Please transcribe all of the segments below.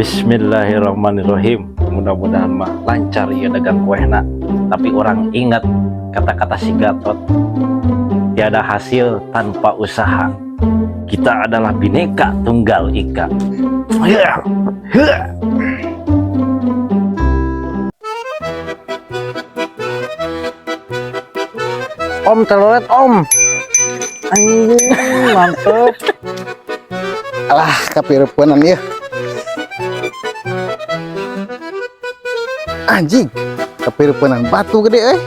Bismillahirrahmanirrahim. Mudah-mudahan mah lancar ya dagang kuehna. Tapi urang ingat kata-kata si Gatot. Tiada hasil tanpa usaha. Kita adalah Bhinneka Tunggal Ika. Ya. Ya. Om, telolet om. Anjing, mantep. Alah, kapireupeun ieu. Anjing, kapireupeun batu gede euy.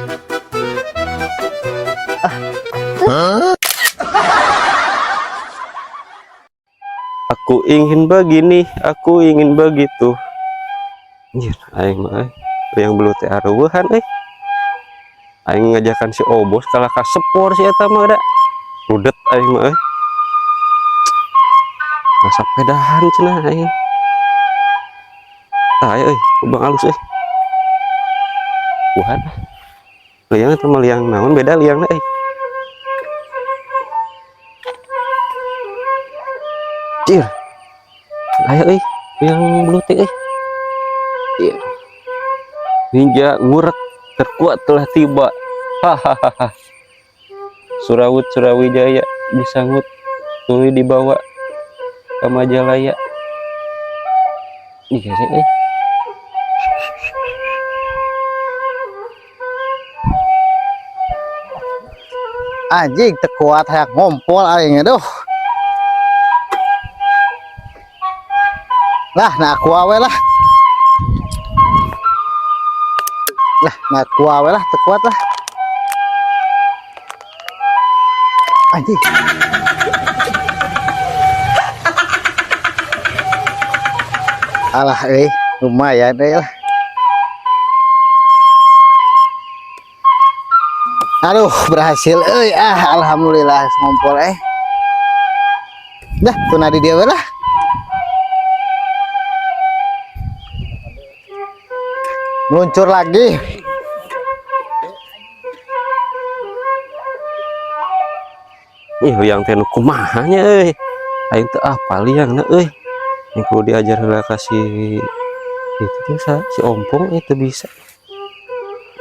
Aku ingin begini, aku ingin begitu. Anjir, aing mah euy. Yang belut teh areueuhan euy. Aing ngajakan si Obos kalah ka sepor si eta mah da. Rudet aing mah euy. Masa pedahan cenah aing. Tah euy, lubang alus euy. Wuhan. Liang eta mah liang naon, beda liangna euy. Cir. Aya euy, liang belut teh euy. Iya. Ninja ngurek terkuat telah tiba. Hahaha. Surawut Surawijaya disangut tuluy dibawa ke Majalaya. Ih, gesek euy. Anjing, teu kuat hayang ngompol aing, aduh. Lah, nah aku awe lah. Lah, nah aku awe lah, teu kuat lah. Anjing. Alah euy, lumayan euy lah. Aduh, berhasil euy. Ah, alhamdulillah ngompol eh. Dah, tuna di dia we lah. Meluncur lagi. Ih, liang teh nu kumaha nya euy. Aing teu apal liangna euy. Yang kudu diajar heula ka si itu tuh si Ompong itu bisa.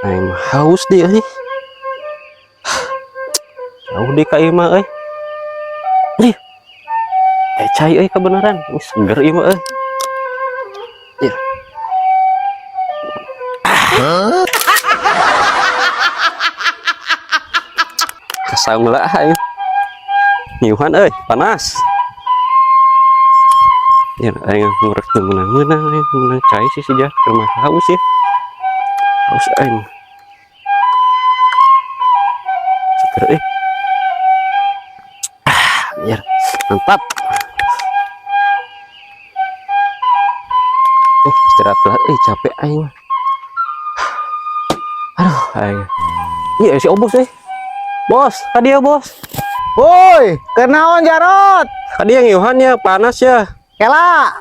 Aing mah haus dia euy. Jauh di ka ieu mah euy. Ih. Eh, cai euy kebenaran. Ih, seger ieu mah euy. Iya. Kasang lah aing. Nyiuhan euy, panas. Ya, aing ngurek teu meunang-meunang aing meunang cai sih si jar keur mah haus ya. Haus aing. Seger euy. Ah, anjir. Mantap. Istirahat lah, capek aing. Aduh, aing. Iya, si Obos euy. Bos, ka dieu bos. Woi, kenaon Jarot? Ka dieu ngiuhan ya, panas ya. Kela.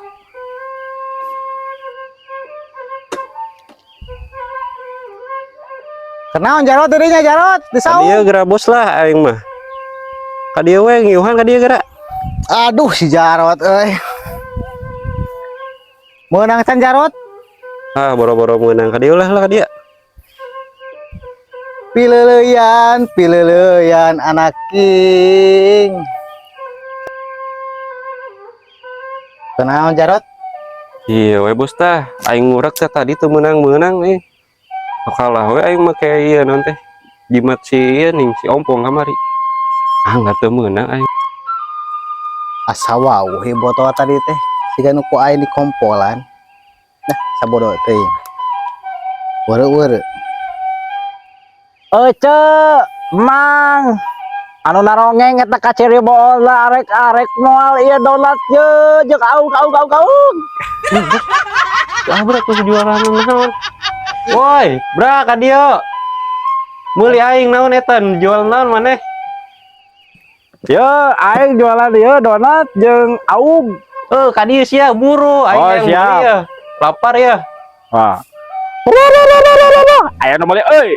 Kenaon Jarot dirinya Jarot di Ka dieu saung. geura bos lah aing mah. Ka dieu we ngiuhan ka dieu geura. Aduh si Jarot euy. Meunang can Jarot? Ah, boro-boro meunang ka dieu lah lah ka dieu. Pileleyan, pileleyan anak king. Kenaon Jarot? Iya we bos tah, aing ngurek teh tadi teu meunang-meunang euy. Kalah we aing make ieu naon teh. Jimat si ieu ning si Ompong kamari. Ah, enggak teu meunang aing. Asa wauh ieu botol tadi teh. Siga nu ku aing di kompolan. Nah, sabodo teuing. Weureu-weureu. Ece, Mang. Anu narongeng eta ka Ciribola arek-arek moal ieu donat ye jeung aug aug aug aug. Lah berat tuh jualan naon. Woi, bra ka dieu. Meuli aing naon eta jual naon maneh? Ye, aing jualan ieu donat jeung aug. Eh, ka dieu sia buru aing Oh, yang siap. meuli ya. Lapar ya. Wah. Aya nu meuli euy.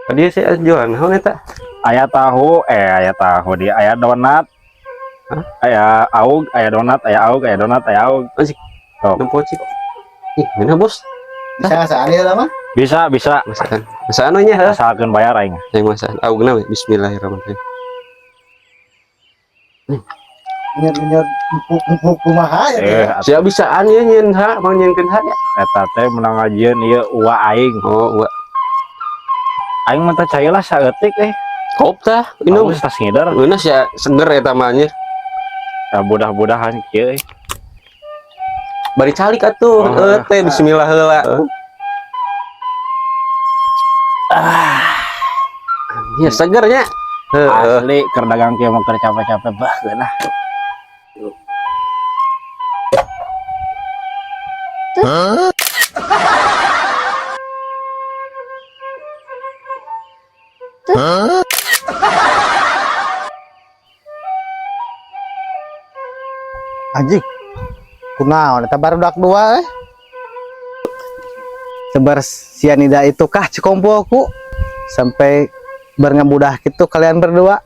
Ka dieu sia jualan naon eta? Aya tahu, aya tahu dia, aya donat. Aya aug, aya donat, aya aug, aya donat, aya aug. Nempo cik. Ih, mana, Bos? Bisa ngasaan ya mah? Bisa, bisa. Masakan. Masakan nya heuh. Asalkeun bayar aing. Yang masakan augna we. Bismillahirrahmanirrahim. Nyer-nyer empuk-empuk kumaha ya teh. Eh, Siap bisaan ya nyeun ha, mau nyieunkeun ha ya. Eta teh menang ngajieun ieu uwa aing. Oh, wa. Aing mah teh cai lah saeutik eh. Kop tah, minum. Aus tas ngider. Ngeunah sia seger eta mah anjir. Ya budah-budahan kieu eh. Bari calik atuh. Oh. Heuh teh bismillah heula. Ah, Ya seger nya. Heeh. asli keur dagang kieu mah keur capek-capek bah geunah. Anjing. Kunaon eta barudak dua eh. Sebar sianida itu kah cikompolku sampai berngebudah gitu kalian berdua.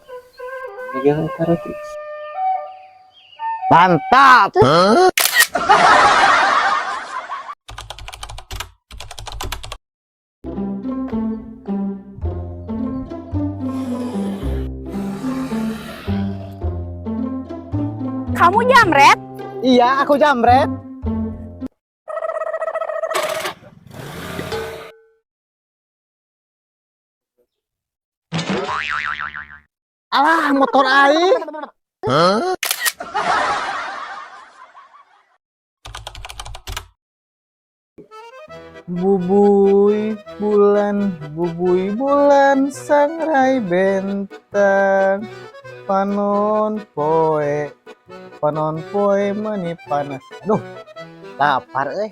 Mantap. Kamu jamret? Iya, aku jamret. Alah, motor aing. Bubuy bulan, bubuy bulan, sangrai bentang, panon poe, panon poe meni panas. Aduh, lapar euy.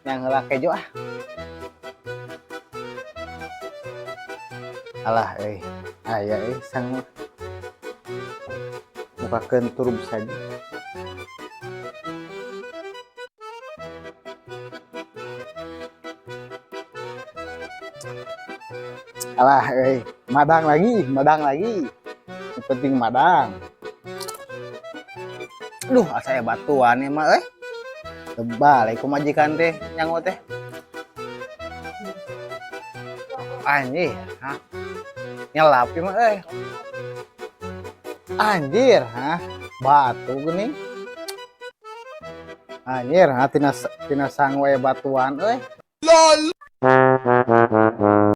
Yang heula kejo ah. Alah euy, aya euy sang bukakeun turub saja. Alah euy, madang lagi, madang lagi. Yang penting madang. Aduh, asa aya batuan ieu mah euy. Tebal ku majikan teh nyango teh. Anjir, hah? Nyelap ieu mah euy. Anjir, hah? Batu geuning. Anjir, hah, tina tina sangu aya batuan euy. LOL.